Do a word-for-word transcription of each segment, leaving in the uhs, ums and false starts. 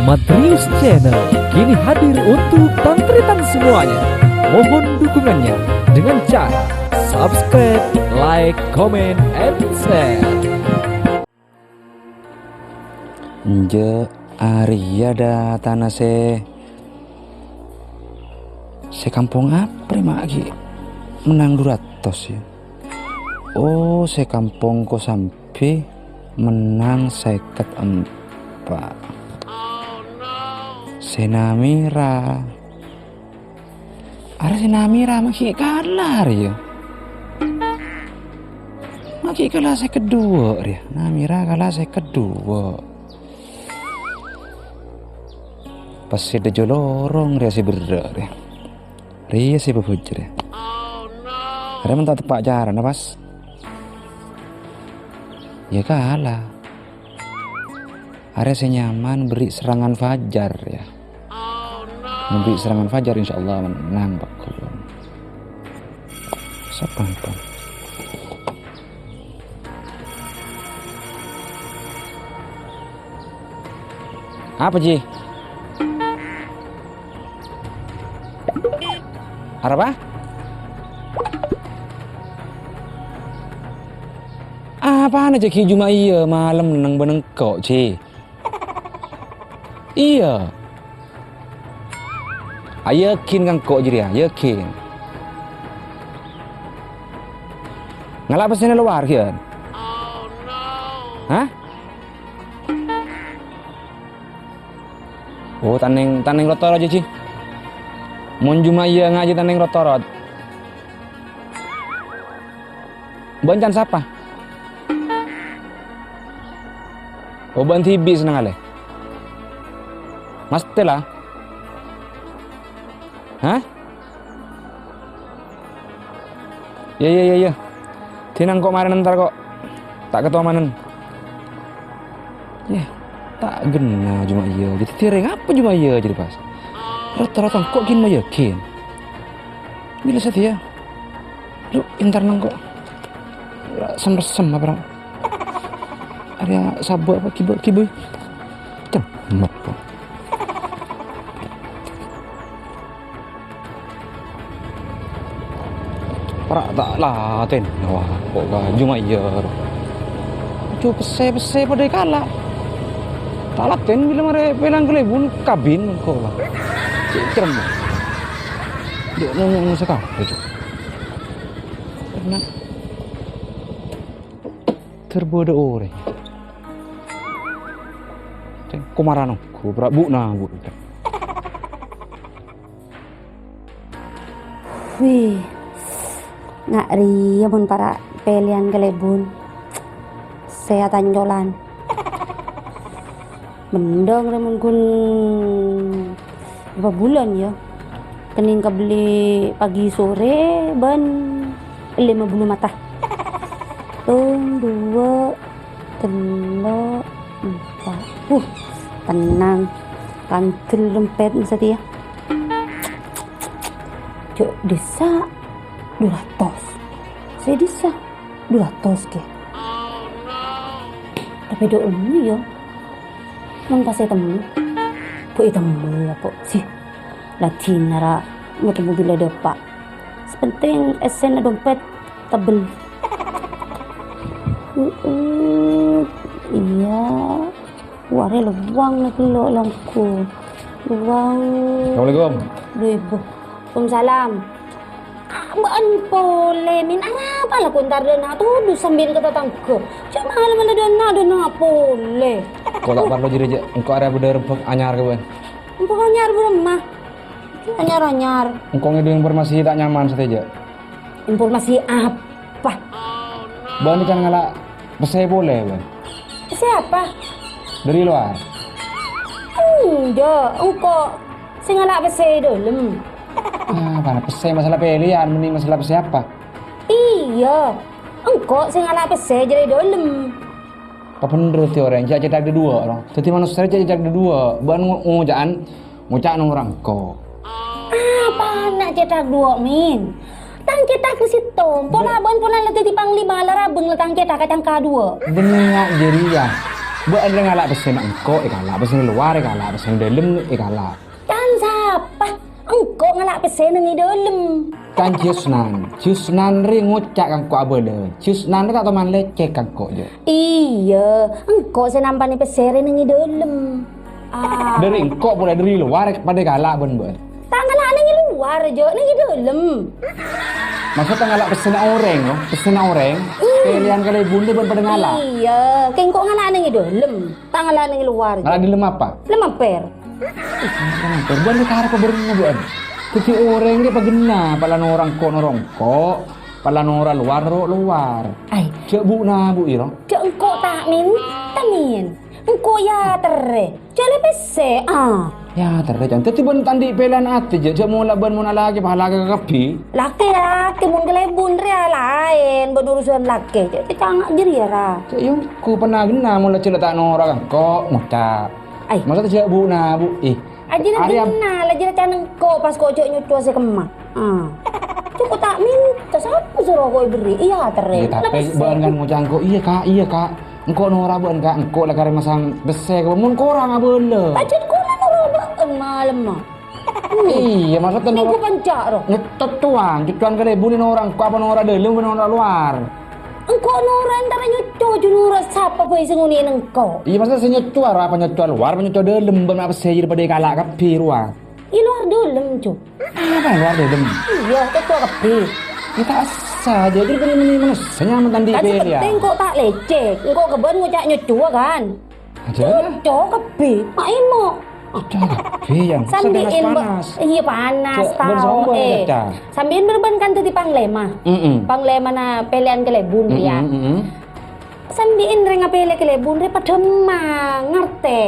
Matrius Channel kini hadir untuk tan-taretan semuanya. Mohon dukungannya dengan cara subscribe, like, comment, and share. Enjâ', arèya dâ' tana sè, sè kampong apa rè ma' ghi' mennang du ratos, yâ? Oh, sè kampong Kosambi mennang sèket empa'. Sè Namira. Arè sè Namira ma' ghi' kala arè, yâ. Ma' ghi' kala sèket duwâ' rèya. Namira kala sèket duwâ'. Pas sè dâjâ lorong rèya sè berrâ' rèya. Rèya sè bâbâjâr rèya. Arè mon ta' teppa' carana pas. Yâ kala. Arè sè nyaman berri' serangan fajar, yâ. Berri' serangan fajar, insyaallah mennang, Pak Guru. Sapan, Pak. Apa, Ji? Arapa? Apana, Ji, ghi' jumah iyâ malem neng-, bân engko', Ji? Iyâ. Ayakin ka engko' jârèya, yakin. Ngala' pèssèna lowar, Gian? Hah? Oh, taneng, taneng rotorot jâ, Ji. Mon jumah iyâ ngajhi taneng rotorot. Bâ'na can sapa? Oh, bâ'na dhibi' sè nangale'è. Mastè la? Hah? Iyâ, iyâ, iyâ, iyâ. Dhinèng ko' marèna entar ko'. Ta' katomanan. Yâ, ta' ghenna jumah iyâ. Jadi dhi-, rèng apa jumah iyâ jadi pas? Rata-rata ko' ghi' ma' yakin. Bilâ satèya. Lu, entar nang ko'. Ra sem-, sem apa ra? Arèya sabâ apa kibâ-, kibâ? Tem, napa? Para' ta' latèn. Wah, ko' ka jumah iyâ. Jhu pèssè-pèssè padâ èkala'. Ta' latèn bilâ marè pèlang kalèbun kabin ko' la. Cè' cerem. Dek ngomong sakabeh, Cuk. Karena terbodho orèng. Ceng, komaran onggu, Prabu, nah, Bu. Wih, nga' rèya mon para' pèlèyan kalèbun. Sè atancolan. Mendhâng rè mon ghun bârâmpa bulân, yâ. Kennèng kabelli pagi sore bân lèma bulu mata. Tong, duwâ', tello', empa'. Wuh, tenang. Kandel dompet satèya. Jhâ' dissa' du ratos. Sè dissa' du ratos kè. Tapè dâ' onèng, yâ. Mon pas ètemmo, bâ' ètemmo, apa? Sih, la dinah ra ngoto mobil dâpa'. Sè pentèng èssèna dompet tebel. Heeh, iyâ. Warè lowang nè kello' longko. Lowang. Assalamualaikum. Dhu èbu. Waalaikumsalam. Bâ'na polè, Min, arapa la ko' entar dâ' na' todus sampèyan ka tatangghâ. Jhâ' malem la dâ' na', dâ' na' polè. Ko' la parlo jârèya, Jâ'. Engko' arèya bâdâ rebbhâk anyar ka bâ'na. Rebbhâk anyar bârâmma? Anyar-anyar. Engko' ngèdhing informasi ta' nyaman satèya, Jâ'. Informasi apa? Bâ'na kan ngala' pèssè polè, bâ'na. Pèssè apa? Dâri lowar. Enjâ', engko' sè ngala' pèssè è dâlem. Ah, bâ'na pèssè masalah pèlèyan, mending masalah pèssè apa? Iyâ, engko' sè ngala' pèssè jârèya è dâlem. Pabhendher dhâddhi orèng, jhâ' cèthak dâ' duwâ', no. Dhâddhi manossa jhâ' cèthak dâ' duwâ'. Bâ'na ngo-, ngoca'an, ngoca' nomer engko'. Apana cèthak duwâ', Min? Tang cèthak sèttong. Pola bâ'na pola la dhâddhi panglima, la rabâng la tang cèthak cangka duwâ'. Bânnè nga' jârèya. Bâ'ân rè ngala' pèssèna engko' èkala', pèssèna lowar èkala', pèssèna dâlem èkala'. Can sapa? Engko' ngala' pèssèna neng è dâlem. Can Jusnan. Jusnan rè ngoca' ka engko' abâlâ. Jusnan rè ta' toman lècèk ka engko', jâ. Iyâ, engko' sè nampanè pèssè rè neng è dâlem. Ah. Dâri engko' polè dâri lowar padâ èkala' bân bâ'ân. Ta' ngala' neng è lowar, jâ, neng è dâlem. Maksod ta' ngala' pèssèna orèng, lo. Pèssèna orèng. Hmm. Pèlèyan kalèbun rè bân padâ ngala'. Iyâ, kèng engko' ngala' neng è dâlem. Ta' ngala' neng è lowar, jâ. Ngala' dâlem apa? Lem amper. Lem amper. Bâ'ân rè karep bârna, bâ'ân. Dhâddhi orèng rè paghâna, pala noro' engko', noro' engko', pala noro' lowar, noro' lowar. Ai. Jâ' bu'-nabu'i, lo. Jâ' engko' ta' mènta, Min. Engko' èyaterrè. Jâ' la pèssè, ah. Èyaterrè, can. Dhâddhi bâ'ân ta' andi' pèlèyan atè, jâ', jâ' mola bâ'ân mon alakè, pahalakè kabbhi. Lakè, lakè, mon kalèbun rè laèn, bâ'ân urusan lakè. Jâ', jâ' canga' jârèya, ra. Jâ', iyâ, engko' pernah ghânna, mola jâ' la ta' noro' ka engko', ngoca'. Ai. Maksodda jâ' bu'-nabu'i. Ajina arèya ghânna, la jârèya can engko' pas ko' jâ' nyocowa sè kemma. Ah. Jâ' ko' ta' mènta, sapa soro ko' èberri'? Èyaterrè. Iyâ, tapè bâ'ân kan ngoca' engko', "Iyâ, Ka', iyâ, Ka'." Engko' noro' bâ'ân, Ka', engko' la karè masang pèssè, mon korang abâlâ. Pajhât kaulâ noro' bâ'ân malem, ah. Iyâ, maksodda noro' neng kanca, ro. Nyocowa, nyocowa kalèbun noro' engko' apa noro' dâlem, noro' lowar. Engko' noro' antara nyocowa, jâ' noro' sapa bhâi sè ngonè'è engko'. Iyâ, maksodda sè nyocowa, ra, apa nyocowa lowar, apa nyocowa dâlem, bân apa sè jârèya padâ èkala' kabbhi, rowa. È lowar dâlem, Cuk. Apa lowar dâlem? Iyâ, nyocowa kabbhi. Iyâ, ta' essa, jâ', jâ' bânnè mènè manossa nyamana andi' pèlèyan. Kan sè penting engko' ta' lècèk, engko' ghâbây ngoca' nyocowa, kan? Ajâ. Cocok kabbhi, ma' èmo'. Cocok kabbhi, yâ. Sambi'in, panas. Iyâ, panas, tao, eh. Sambi'in bârâmpan kan dhâddhi panglèma. Mm-mm. Panglèmana pèlèyan kalèbun, mm-mm, rèya. Mm-mm. Sambi'in rè ngapèlè kalèbun rè padâ emmang, ngartè?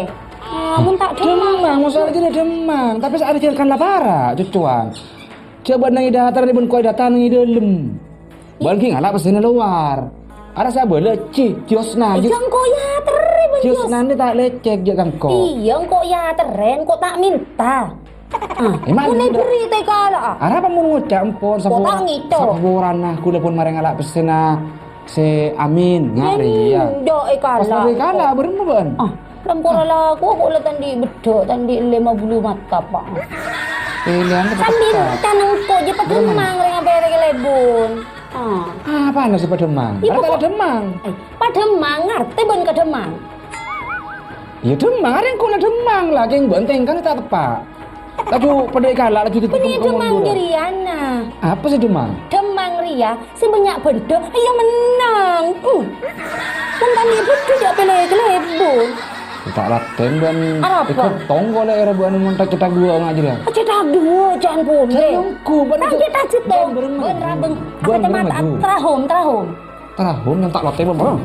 Ah, mon ta' dhemmang. Dhemmang, mon sala jârèya dhemmang. Tapè sè arè jârèya kan la para', cocowan. Jâ' bâ'na èyaterrè bân ko' èyaterrè neng è dâlem. Bâ'ân ghi' ngala' pèssèna lowar. Arassa abâlâ, Ji, Josna, Jus-, jâ' engko' èyaterrè, bân Josna nè ta' lècèk jâ' ka engko'. Iyâ, engko' èyaterrè, engko' ta' mènta. Ah, mon èberri' ta' èkala'a. Arapa mon ngoca' empon, engko' ta' ngèco'. Saporana, kaulâ pon marè ngala' pèssèna sè Amin, ngarè, yâ. Pas padâ èkala', bârâmma bâ'ân? Ah, Lampor alako, ko' la ta' andi' beddhâ', ta' andi' lèma bulu mata, Pa'. Pèlèyan ta' tepat. Sambi can engko' jâ' padâ emmang rè ngapèlè kalèbun. Ah. Apana sè padâ emmang? Iyâ, arè ta' pokok-, dhemmang. Eh, padâ emmang, ngartè bân kadhemmang. Iyâ dhemmang, arè engko' la dhemmang la, kèng bâ'ân tèngkana ta' teppa'. Laju padâ èkala', laju dhâddhi dhemmang jârèyana. Apa sè dhemmang? Dhemmang rèya sè bânnya' bendhâ, iyâ mennang. Uh. Mon ta' andi' bendhâ, jâ' pèlè kalèbun. Ta' latèn bân arapa? Èkotong kolè' èrèbâ'ân mon ta' cètak duwâ' nga' jârèya. Cètak duwâ', can polè. Jârèya engko' bân ta' cètak cètak. Bân bârâmma? Bân rabâng. Bân bârâmma, Ju? Trahom, trahom. Trahom yang ta' latèn bân bârâmma?